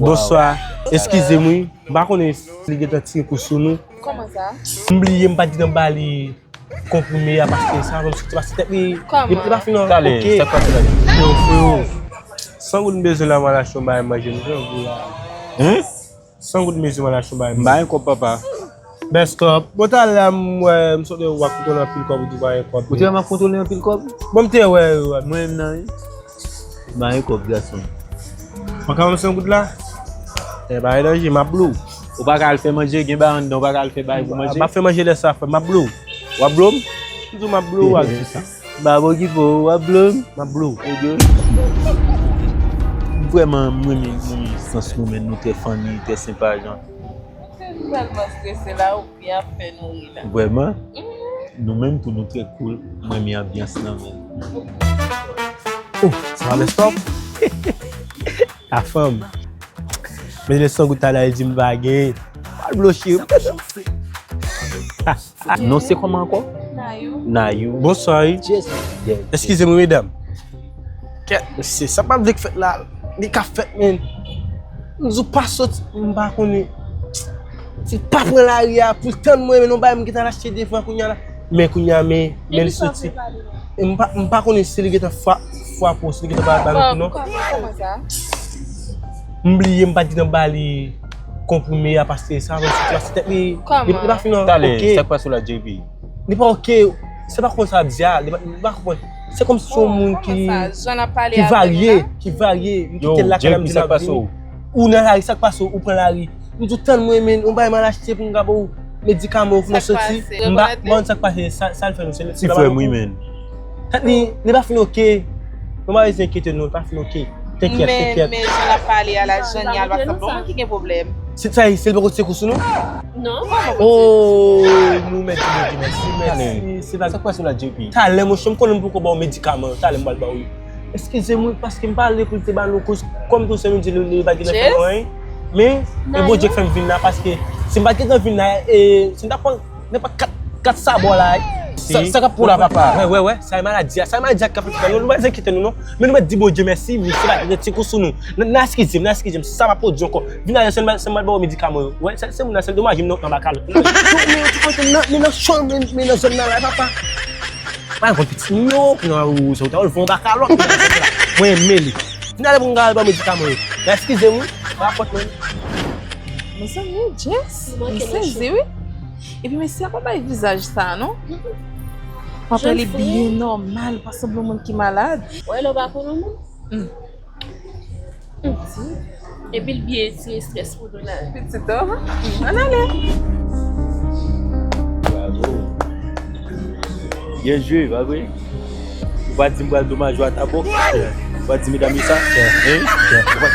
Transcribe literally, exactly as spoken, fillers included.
Bonswa. Eskize m wi. M pa konnen si li gentan tire kou sou nou. Kòman sa? M bliye m pa t gentan ba li konprime a paske sa fè m soti pase tèt li. Kòman? Li pa fin oke. Talè, sa k pase la? Yo, freo. San goud m bezwen la, m al achte yon bagay manje, m jan gou la. Hein? San goud m bezwen, m al achte yon bagay manje. M ba yon kòb, papa. Best up. Bon, talè a, m wè, m sot wè w ap kontwole anpil kòb, ou di w pa gen kòb. Ou te wè m ap kontwole anpil kòb? Bon, m te wè, wè. Mwen menm nan, wi. M pa gen kòb, gason. Ou ka ban m san goud la? E pa gen danje, m ap blow. Ou pa ka al fè manje, gen bagay anndan, ou pa ka al fè bagay pou manje? M ap fè manje lè sa fè, m ap blow. W ap blow m? M di w m ap blow, w ap di sa. M pa okipe w, w ap blow m? M ap blow. Ebyen. Vrèman, mwen renmen, mwen renmen sans nou, men nou trè funny, trè senpa, jan. Mwen tèlman strese la, ou byen ap fè nou ri la. Vrèman? Mhm. Nou menm tou, nou trè cool. Mwen renmen anbyans lan, men. Oh, sa va, best up? A fanm. Men le son gout talè, li di m pa gen. Pa l blow cheri. Non, se kòman ankò? Nayou. Nayou. Bonswa, wi. Yes. Eskize m, wi, medam. Kèt, mesye, sa pa vle k fèt la. Li ka fèt, men. M di w pa soti, m pa konnen. Si l pa pran lari a, pou l tann mwen, men yon bagay m gentan al achte devan kounye a la. Men kounye a, men, men li soti. E m pa, m pa konnen si li gentan fra-, frape w, si li gentan ba, ba nou kou, non. Kòman, kòman sa? M bliye, m pa t gentan ba li konprime a paske sa fè m soti pase tèt li. Li, li pa fin oke. Talè, sa k pase w la, J P? Li pa oke. Se pa konn sa l ap di a, li pa, li pa konprann. Se kòmsi se yon moun ki, ki varye, ki varye. M kite l lakay la, m di l ap vini. Ou nan lari, sa k pase w? Ou pran lari. M di w tann mwen, men, yon bagay m al achte pou m ka ba w medikaman w pou nou soti. M pa konn sa k pase, sa, sa l fè nou, se, se papa nou. Ti frè m, wi, men. Tèt li, li pa fin oke. Nou pa bezwen enkyete nou, li pa fin oke. Tenkèt, tenkèt. Men, men jan l ap pale a la, jan l ye a, l pa sanble yon moun ki gen pwoblèm. Se sa, se li poko tire kou sou nou? Non. Oh, nou mèt di Bondye mèsi, mèsi. Se pa sa k pase w la, J P? Talè, monchè, m konnen m poko ba w medikaman, talè m pral ba w li. Eskize m wi, paske m pa vle pou l te ba nou koz. Kòm tou se nou di li, li pa gentan fè nou anyen. Men, e Bondye k fè m vin la, paske si m pa t gentan vin la, e, si m t ap pran nenpòt kat, kat sabò la, sa, sa k ap pou la, papa? Wè, wè, wè, sa e maladi a, sa e maladi a k ap fè nou, nou pa bezwen enkyete nou, non. Men nou mèt di Bondye mèsi, misye pa t gentan tire kou sou nou. N, n a eskize m, n a eskize m, sa pa pwodui ankò. Vin la, se m, se m pral ba w medikaman yo. Wè, se, se moun nan, se domaj, m nan, nan bakalòt. Men, men, men nan cho, men, men nan zòn nan la, papa. Pa konn pitit nou yo, pou nan ou, se ou ta ou fè yon bakalòt. Mwen renmen li. Vin ale pou m ka al ba medikaman yo. Men eskize m, wi. Pa fòt mwen. Mezanmi, Jess, m sezi, wi. Epi mesye a pa bay vizaj sa, non. M ap wè li byen nòmal, pa sanble yon moun ki malad. Wè, lè w pa konn yon moun. Epi l byen retire estrès pou nou la. Pitit, oh. Ann ale. Bravo. Byen jwe, pa vre? Ou pa di m pral domaj ou a tabòk? Ou pa di medam yo sa? Hein? Ou pa